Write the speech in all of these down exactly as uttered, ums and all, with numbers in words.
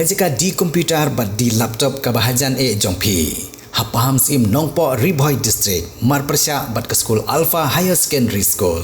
Ka jaka die computer bad die laptop kaba hajan eh jong phi. Ha Pahamsyiem Nongpoh, Ri Bhoi District, marpyrshah bad ka skul Alpha Higher Secondary School,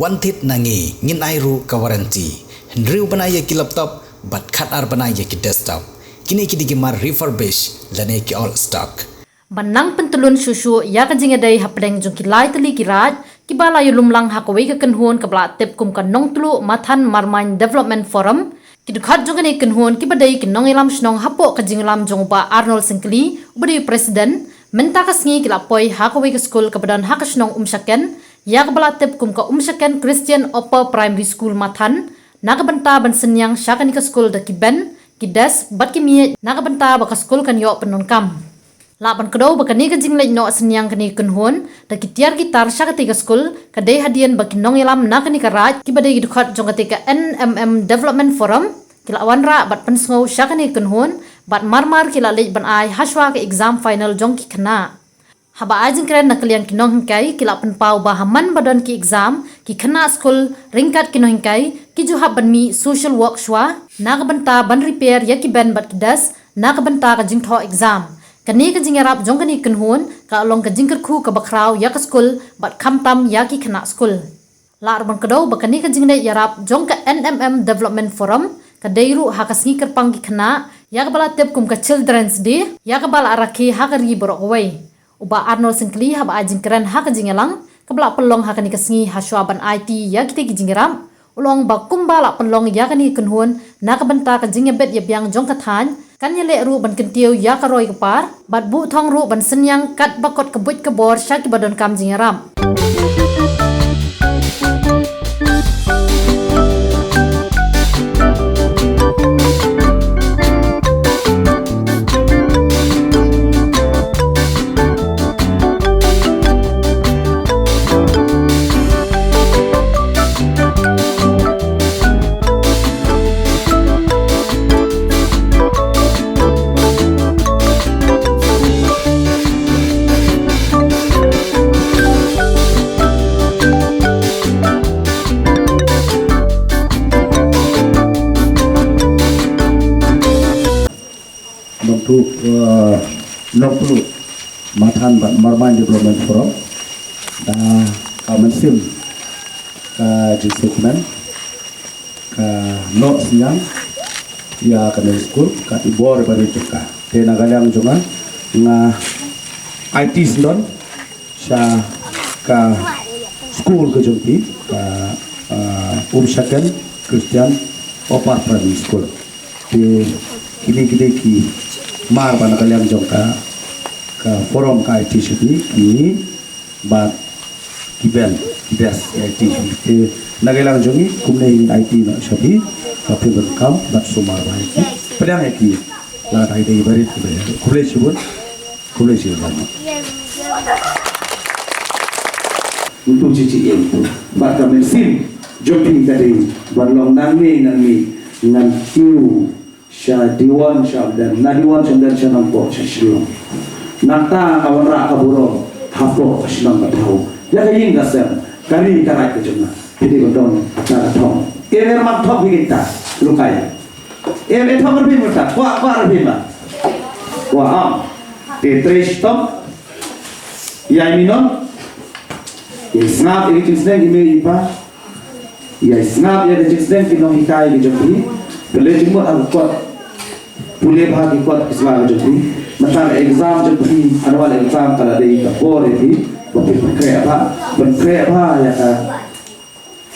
wan thied na ngi, ngin ai ruh ka warranty. Hynriew bnai ïa ki laptop bad khatar bnai ïa ki desktop. Kine ki dei ki mar refurbish lane ki old stock. Ban nang pyntyllun shuh shuh ïa ka jingïadei hapdeng jong ki lai tylli ki raid kiba la ïalum lang ha kawei ka kynhun kaba la tip kum ka Nongtluh Mathan Marmain Development Forum, ki dkhot jong kane ka kynhun kiba dei ki nongïalam shnong hapoh ka jingïalam jong u Bah Arnold Syngkli uba dei u president, mynta ka sngi ki la poi ha kawei ka skul kaba don ha ka shnong Umshaken, ïa kaba la tip kum ka Umshaken Christian Upper Primary School Mathan, na ka bynta ban synñiang sha kane ka skul da ki bench, ki desk bad ki miej, na ka bynta ba ka skul kan ïoh pyndonkam. Lah ban kdew ba kane ka jingleit noh synñiang kane ka kynhun da ki tiar ki tar sha katei ka skul ka dei hadien ba ki nongïalam na kane ka raid kiba dei ki dkhot jong katei ka N M M Development Forum ki la wanrah bad pynsngew sha kane ka kynhun bad marmar ki la leit ban ai hashwa ka exam final jong ki khynnah. Haba ai jingkren na ka liang ki nonghikai ki la pynpaw ba ha man ba don ki exam, ki khynnah skul ryngkat ki nonghikai ki ju hap ban mih social work shwa na ka bynta ban repair ïa ki bench bad ki desk na ka bynta ka jingthoh exam. Kane ka jingïarap jong kane ka kynhun ka long ka jingkyrkhu kaba khraw ïa ka skul bad khamtam ïa ki khynnah skul. Lah ruh ban kdew ba kane ka jingleit ïarap jong ka N M M Development Forum ka dei ruh ha ka sngi kyrpang ki khynnah ïa kaba la tip kum ka Children's Day, ïa kaba la rakhe ha ka ri baroh kawei. U Bah Arnold Syngkli haba ai jingkren ha ka jingïalang kaba la pynlong ha kane ka sngi hashwa ban aiti ïa kitei ki jingïarap, u la ong ba kumba la pynlong ïa kane ka kynhun na ka bynta ka jingïabit ïabiang jong ka thaiñ, kan ïaleh ruh ban kyntiew ïa ka roi ka par bad buh thong ruh ban synñiang katba kot ka buit ka bor sha kiba donkam jingïarap. Nongtluh, eh, Nongtluh Mathan bad Marmain Development Forum, da ka mynsiem ka jingsngewkmen ka noh synñiang ïa kane ka skul, ka i bor ba ri jong ka. Te na ka liang jong nga, nga aiti syndon sha ka skul ka jong phi, ka, ah, Umshaken Christian Upper Primary School. Te kine ki dei ki mar ba na ka liang jong ka, ka forum ka aiti sha phi, kine bad ki bench, ki desk, eh, ki, eh, na ka liang jong ngi, kumne ngin aiti noh sha phi, ba phin donkam bad sumar bha ïa ki. Pdiang ïa ki, la dei dei barit, khublei shibun, khublei shibun. Ntu chi chi ïa ntu. Bad ka mynsiem jong phi ka dei ban long nangne nangne, ngan kiew sha Diwan sha Umden, na Diwan sha Umden sha Nongpoh sha Shillong. Nangta nga wanrah ka burom hapoh ka shnong ka thaw, ïa ka ïing ka sem, ka ri ka raid ka jong nga. Phi dei ban don kata ka thong. Em, em, mat thong phi kita, Lukai. Em, em, thong phi kita. Kwah, kwah phi ma. Kwah, am. Te trei shitom. Ïa i minom. Ïa sngap ïa ki jingsneng i mei i pa. Ïa sngap ïa ka jingsneng ki nonghikai ki jong phi. Pynleit jingmut ha ka kot. Pule bha ki kot ki sla ki jong phi. Mynta ka exam jong phi, annual exam ka la dei ka por ïa phi ba phin pynkhreh bha, pynkhreh bha ïa ka,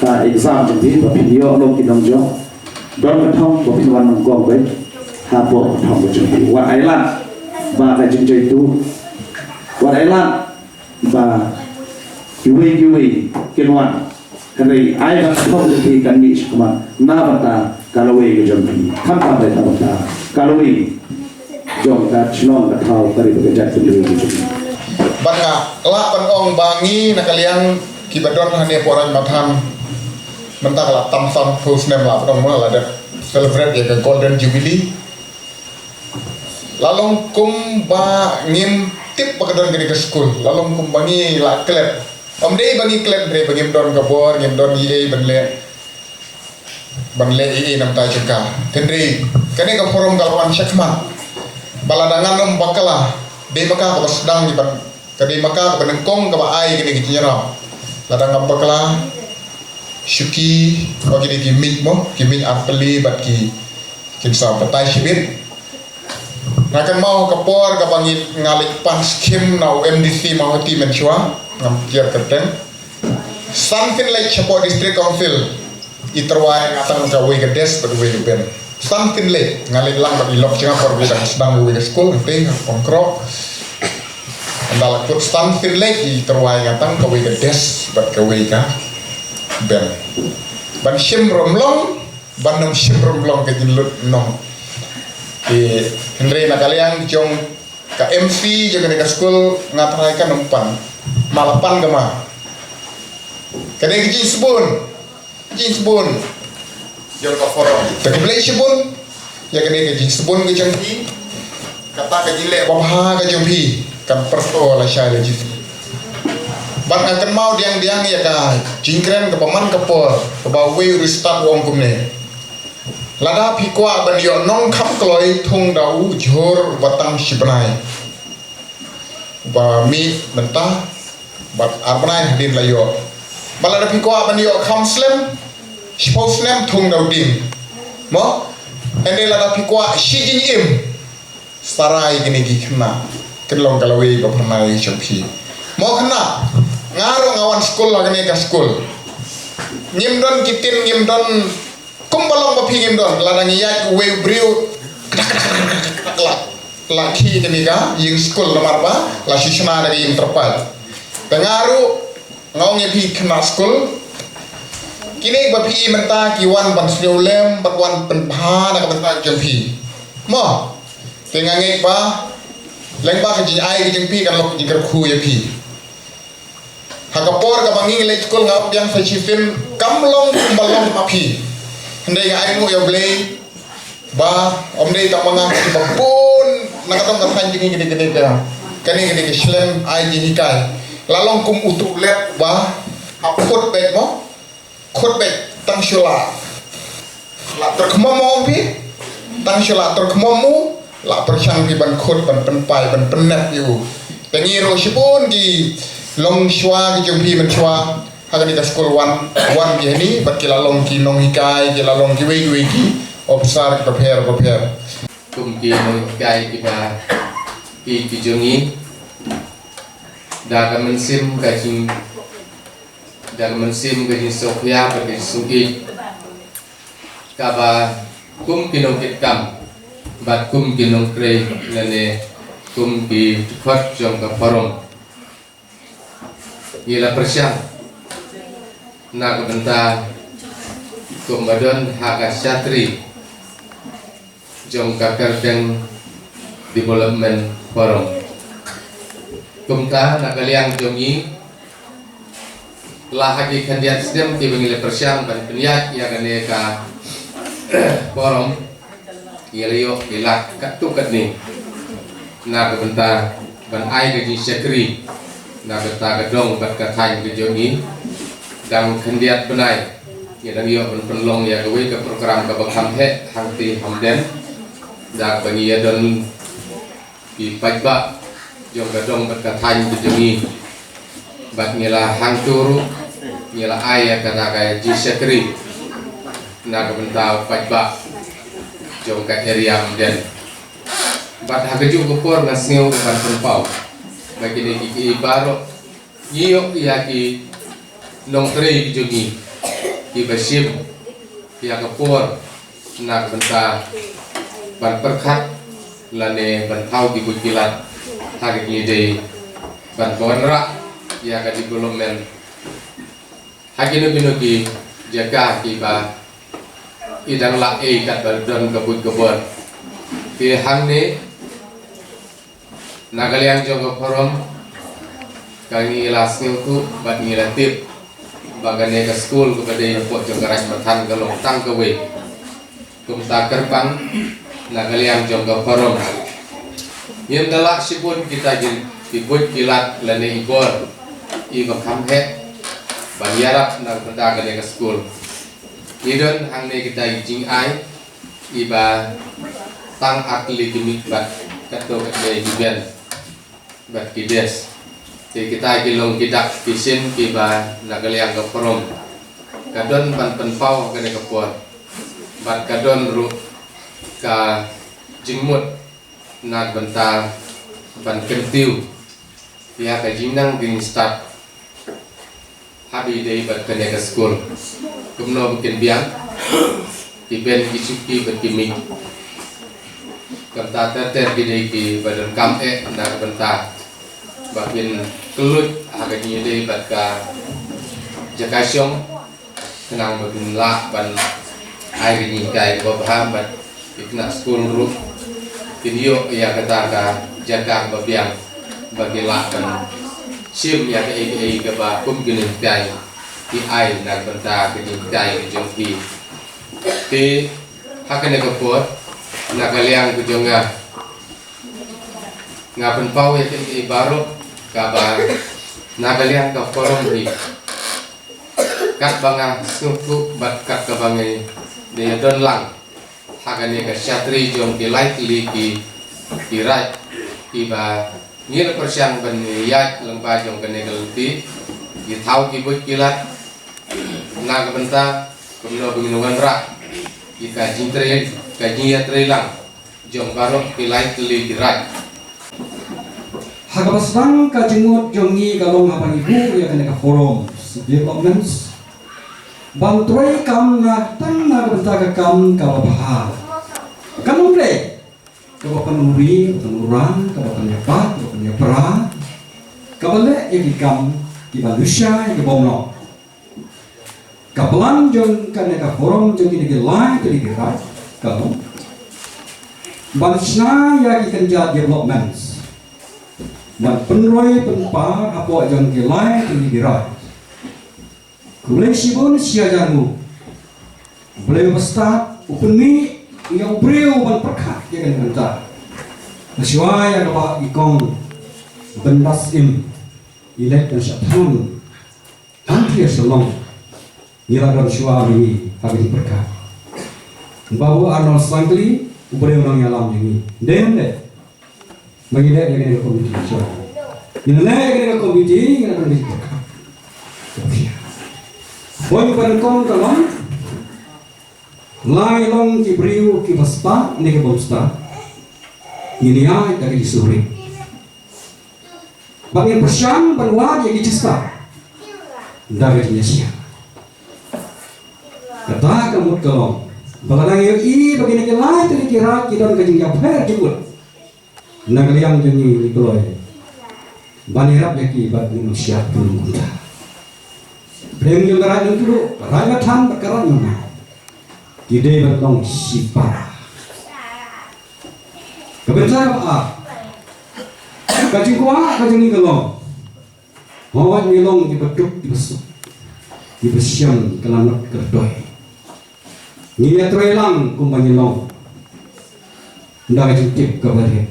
ka exam jong phi ba phin ïoh long ki nongjop. Don ka thong ba phin wan nyngkong beit hapoh ka thong ka jong phi. Wat ai lad ba ka jingjaituh, wat ai lad ba kiwei kiwei kin wan. Hynrei ai ba ka thong jong phi kan mih shakhmat na bynta ka lawei ka jong phi, khamtam beit na bynta ka lawei jong ka shnong ka thaw ka ri bad ka jaitbynriew ka jong phi. Bad nga lah ban ong ba ngi na ka liang kiba don hangne hapoh Raid Mathan, mynta ka la tam sanphew snem lah ban ong, la dep celebrate ïa ka Golden Jubilee. La long kumba ngim tip ba ka don kane ka skul. La long kumba ngi la klet. Ym dei ba ngi klet, dei ba ngim don ka bor, ngim don ei ei ban leh. ban leh ïa i namta jong ka. Hynrei kane ka forum ka la wan shakhmat ba lada ngan ym bakla, dei ma ka kaba sdang ïa ban, ka dei ma ka kaba nyngkong kaba ai kane ka jingïarap. Lada nga bakla, shuki ba ki dei ki miej mo, ki miej arpeli bad ki, kin sa batai shibit. Nga kynmaw ka por kaba ngi, nga leit pan skim na u M D C Mawhati mynshuwa, ngam kiar kyrteng. San phin leit shapoh District Council, i tyrwa ïa nga tang kawei ka desk bad kawei ka bench. San phin leit, nga leit lang bad i lok jong nga por ba dang sdang kawei ka skul, nga tei nga pongkro. Ynda la kut san phin leit, i tyrwa ïa nga tang kawei ka desk bad kawei ka bench. Ban shim romlong, ban ym shim romlong ka jinglut nong. Te hynrei na ka liang jong ka M C jong kane ka skul nga tharai kan ym pan. Ma la pan ka ma. Kane ka jingsbun. Jingsbun. Jong ka forum. Te khublei shibun. Ïa kane ka jingsbun ka jong phi. Kata ka jingleh babha ka jong phi. Kan pyrto lashai la jong phi. Bad nga kynmaw diang diang ïa ka jingkren kaba man ka por. Kaba uwei u riewstad u ong kumne. Lada phi kwah ban ïoh nongkham kloi thung da u jhur uba tang shi bnai. Uba mih mynta bad ar bnai hadien la ïoh. Bad lada phi kwah ban ïoh kham slem, shiphew snem thung da u dieng. Mo? Hynrei lada phi kwah shi jingim, sarai kine ki khynnah. Kin long ka lawei ba pynlait jong phi. Mo khynnah, nga ruh nga wan skul ha kane ka skul. Ngim don ki tin, ngim don kumba long ba phi, ngim don. Lada ngi ïaid uwei u briew, la, la khih kane ka ïing skul namar ba la shu shna da ka ïing tyrpait. Te nga ruh nga ong ïa phi khynnah skul, kine ba phi mynta ki wan ban sngewlem, ban wan pynbha na ka bynta jong phi. Mo, te nga ngeit ba lyngba ka jingai ka jong phi kan long ka jingkyrkhu ïa phi. Ha ka por kaba ngi leit skul nga ong biang sa shisien kam long kumba long ma phi. Hynrei nga ainguh ïa U Blei ba ym dei tang ma nga, kiba bun na ka dong ka thaiñ jong ngi kane, kane ka, kane, kane ka shlem ai jinghikai. La long kum utu u lep ba hap khut beit mo. Khut beit tang shu la, la tyrkhmom mo phi. Tang shu la tyrkhmom mo, la pyrshang phi ban khut, ban pynpai, ban pynnep ïa u. Te ngi ruh shibun ki longshuwa ki jong phi mynshuwa ha kane ka skul wan, wan ki hani, bad ki la long ki nonghikai, ki la long kiwei kiwei ki ophisar kiba pher bapher. Kum ki nonghikai kiba, ki, ki jong ngi, da ka mynsiem ka jing Da ka mynsiem ka jingsngewkhia bad ka jingsngewsih kaba kum ki nongkitkam bad kum ki nongtrei lane kum ki dkhot jong ka forum, ngi la pyrshang na ka bynta kumba don ha ka shatri jong ka kyrteng Development Forum. Kumta na ka liang jong ngi, la ha ki khyndiat snem kiba ngi la pyrshang ban pynïaid ïa kane ka forum, ngi la ïoh ki lad katto katne na ka bynta ban ai ka jingshakri na ka bynta ka dong bad ka thaiñ ka jong ngi. Dang khyndiat bnai ngi dang ïoh ban pynlong ïa kawei ka program kaba kham heh hangtei hamden, da kaba ngi ïa don ki paidbah jong ka dong bad ka thaiñ ka jong ngi. Bad ngi la hangto ruh ngi la ai ïa kata ka jingshakri na ka bynta u paidbah jong ka area Umden. Bad ha kajuh ka por nga sngew ban pynpaw ba kine kiei kiei baroh ngi ïoh ïa ki nongtrei ki jong ngi kiba shim ïa ka por na ka bynta ban pyrkhat lane ban thaw ki buit ki lad ha ka jingïadei ban wanrah ïa ka development ha kino kino ki jaka kiba i dang lah ei katba don ka buit ka bor. Te hangne na ka liang jong ka forum ka ngi la sngewthuh bad ngi la tip ba kane ka skul kaba dei hapoh jong ka Raid Mathan ka long tang kawei. Kumta kyrpang na ka liang jong ka forum ngim da lah shibun kita ki, ki buit ki lad lane i bor iba kham heh ban ïarap na ka bynta kane ka skul. Ngi don hangne kita ki jingai iba tang ar tylli ki mic bad katto katne ki bench bad ki desk. Te kita ki long ki dak ki sien kiba na ka liang ka forum ka don ban pynpaw ha kane ka por bad ka don ruh ka jingmut na ka bynta ban kyntiew ïa ka jingnang jingstad ha ba ïadei bad kane ka skul. Kumno ba kin biang ki bench, ki shuki bad ki mic. Kumta ter ter ki dei kiba donkam eh na ka bynta ba kin kylluid ha ka jingïadei bad ka jaka shong. Khnang ba kin lah ban ai ka jinghikai kaba bha bad ki khynnah skul ruh kin ïoh ïa kata ka jaka kaba biang ba ki lah ban shim ïa kaei kaei kaba kum ki nonghikai ki ai na ka bynta ka jinghikai ka jong ki. Te ha kane ka por, na ka liang ka jong nga, nga pynpaw ïa kaei kaei baroh kaba na ka liang ka forum hi. Katba nga sngewthuh bad katba ngi dei don lang ha kane ka shatri jong ki lai tylli ki, ki raid kiba ngi la pyrshang ban ïaid lyngba jong kane ka lynti, ki thaw ki buit ki lad na ka bynta kumno ba ngin wanrah ïa ka jingtrei, ka jingïatrei lang jong baroh ki lai tylli ki raid. Ha kaba sdang ka jingmut jong ngi ka long haba ngi buh ïa kane ka forum developments ban trei kam na tang na ka bynta ka kam kaba bha. Kam ym dei kaba pynuri, kaba pynurang, kaba pynïabat, kaba pynïapra, kaba leh ïa ki kam kiba lusha ïa ki bym long. Ka plan jong kane ka forum jong kine ki lai tylli ki raid ka long ban shna ïa ki kynja developments ban pynroi pynpar hapoh jong ki lai tylli ki raid. Khublei shibun, shi hajar nguh. Blei uba stad u pynmih ïa u briew ban pyrkhat ïa kane ka bynta. Shuwa ïa kaba i kong Byndas Im i leit ban shah than hangtei sha Shillong, ngi la don shuwa ngi ha ka jingpyrkhat. Babu Arnold Sangli u briew nongïalam jong ngi. Dei ne em? Ba ngi leh ïa kane ka komiti shuwa. Ngi leh ïa kane ka komiti, ngi la don ka jingpyrkhat. Bun ba nyngkong ka long, la ngi long ki briew kiba stad ne ki bym stad, ngin ïaid da ka jingsngewrit. Ba ngin pyrshang ban wad ïa ki jingstad da ka jingïashiah. Kata ka mut ka long ba lada ngi ïohi ba kine ki lai tylli ki raid ki don ka jingïapher jingmut, na ka liang jong ngi ngi kloi ban ïarap ïa ki bad ngin ym shah pynlong kumta. Pdeng jong ka raid Nongtluh, ka raid Mathan bad ka raid Mawmai ki dei ban long shipara. Ka bynta kaba ar, ka jingkwah ka jong ngi ka long, hooid ngi long kiba duk kiba suk, kiba shem ka lanot ka rtoi, ngi ïatrei lang kumba ngi long da ka jingtip kaba rit.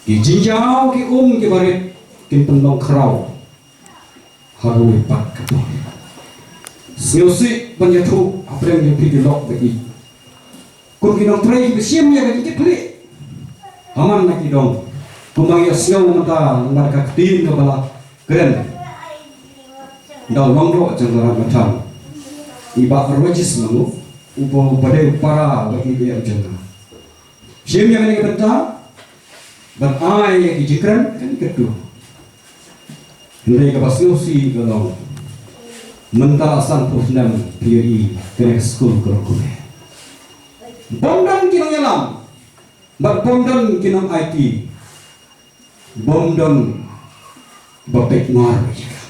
Ki jingjaw ki um kiba rit kin pynlong khraw ha kawei pat ka por. Sngewsih ban ïathuh hapdeng jong phi ki lok ba ïeit, kum ki nongtrei kiba shim ïa ka jingkitkhlieh ha man la ki dong, kumba ngi ïohsngew mynta lyngba ka ktien kaba la kren da u lyngdoh jong ka raid Mathan, i Bah Rogers Mangu, uba, uba dei u para ba ïeit jong nga. Shim ïa kane ka bynta ban ai ïa ki jingkren kane ka tur. Hynrei kaba sngewsih ka long, mynta la sanphew snem phi ïohi kane ka skul ka long kumne. Bym don ki nongïalam bad bym don ki nong-aiti, bym don ba peit mar ïa ka.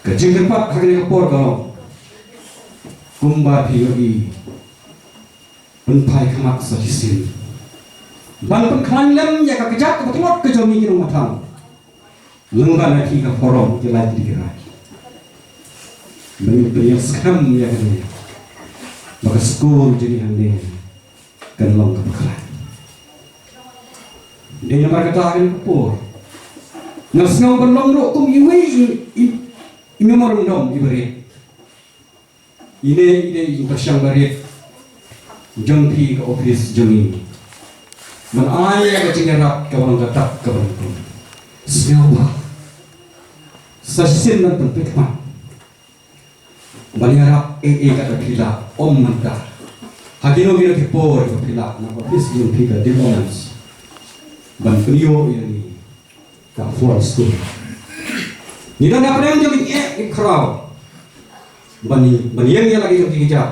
Ka jingkyrpad ha kane ka por ka long, kumba phi ïohi, pynphai khmat sa shisien ban pynkhlaiñ lem ïa ka kjat kaba tlot ka jong ngi ki nongmathan lyngba na ki ka forum ki lai tylli ki raid. Ba ngin pynïaskhem ïa kane ba ka skul jong ngi hangne kan long kaba khlaiñ. Dei namar kata ha kane ka por nga sngew ban long ruh kum iwei i, i, i memorandum iba rit. Ine i dei i pyrshang barit jong phi ka office jong i. Man ai ïa ka jingïarap ka ban ka dak ka ban pun. Sngewbha sa shisien ban pynpeit khmat ban ïarap ei ei kata phi lah, ym mynta. Ha kino kino ki por ba phi lah na ka office jong phi ka departments ban pynïoh ïa ngi ka full school. Ngi don ha pdeng jong ki eh ki khraw ban ban ïeng ïa la ki jong ki kjat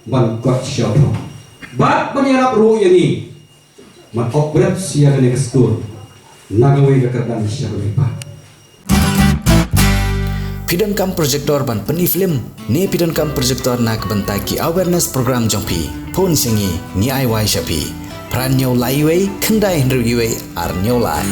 ban kot sha u thong bad ban ïarap ruh ïa ngi ban upgrade ïa kane ka school na kawei ka kyrdan sha kawei pat. Phi donkam projector ban pyni film ne phi donkam projector na ka bynta ki awareness program jong phi? Phone sha ngi, ngi ai wai sha phi. Phra hynñiew lai wei, khyndai hynriew wei, ar hynñiew lai.